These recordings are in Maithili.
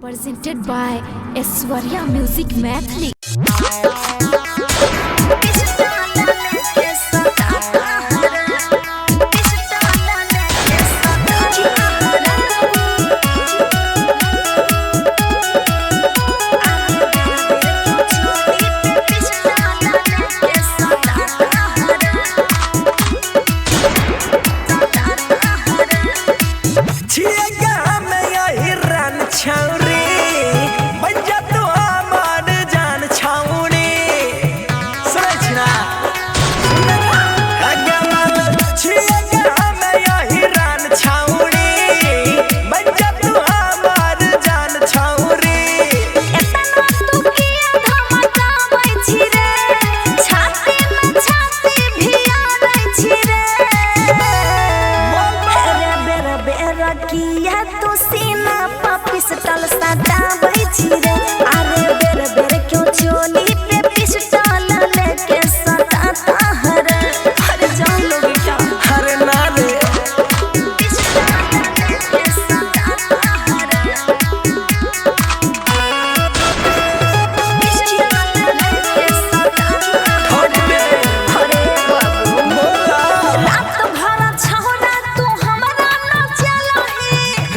Presented by Aishwarya Music Maithili. तू सीना पर पिस्टल सटाबै छी रे, अरे बेर बेर क्यों चोली पे पिस्टल लेके सटाता हरे। अरे जान लोगे क्या? अरे ना रे, पिस्टल लेके सटाता हरे, पिस्टल लेके सटाता हट बे। अरे बाबू बोला रात भर छौरा तू हमरा नचलही,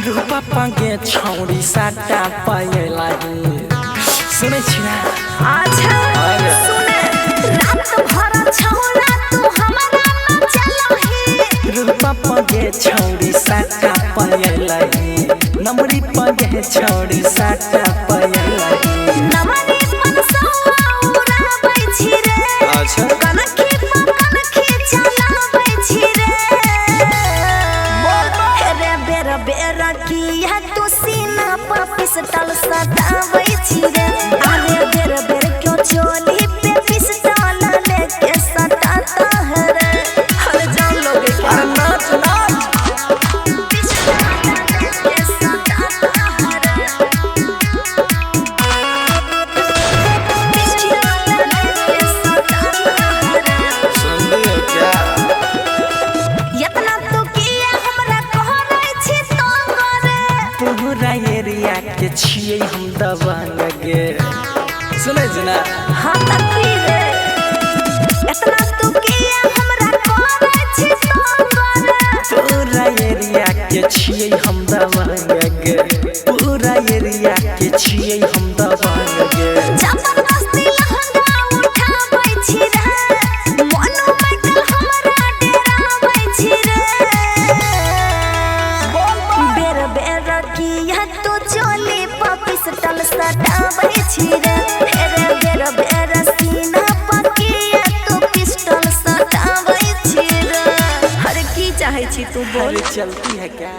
रूपा पाके छौड़ी साटा पायलाही। सुनै छी ना? अच्छा अरे। सुने, रात भर छौरा तू हमरा नचलही, रूपा पाके छौड़ी साटा पायलाही, नमरी पाके छौड़ी साटा पायलाही। नमरी मनसौआ उड़ाबै छी रे, अच्छा। कनखी पर कनखी चलाबै छी रे। रे बेर बेर किया तू सीना पर पिस्टल सटाबै छी रे, अरे बेर बेर क्यों चोली पे पिस्टल लेके सटाता है रे। अरे जान लोगे क्या? अरे नाच नाच। पिस्टल लेके सटाता है रे, पिस्टल लेके सटाता है रे। सुन लियो क्या? एतना तू किया हमरा कहरै छी तो करे, पूरा एरिया के छियै हम दबंग गे। सुनै छी ना? हाँ त की रे, एतना तू किया हमरा कहरै छी तो करे, पूरा एरिया के छियै हम दबंग गे, पूरा एरिया के छियै हम दबंग गे। जबरदस्ती लहंगा उठाबै छी रे, मोनू माइकल हमरा डराबै छी रे। बेर बेर किया तू चोली पर पिस्टल सटाबै छी रे, रे बेर बेर सीना पर किया तू पिस्टल सटाबै छी रे। अरे की चाहै छी तू बोल? अरे चलती है क्या?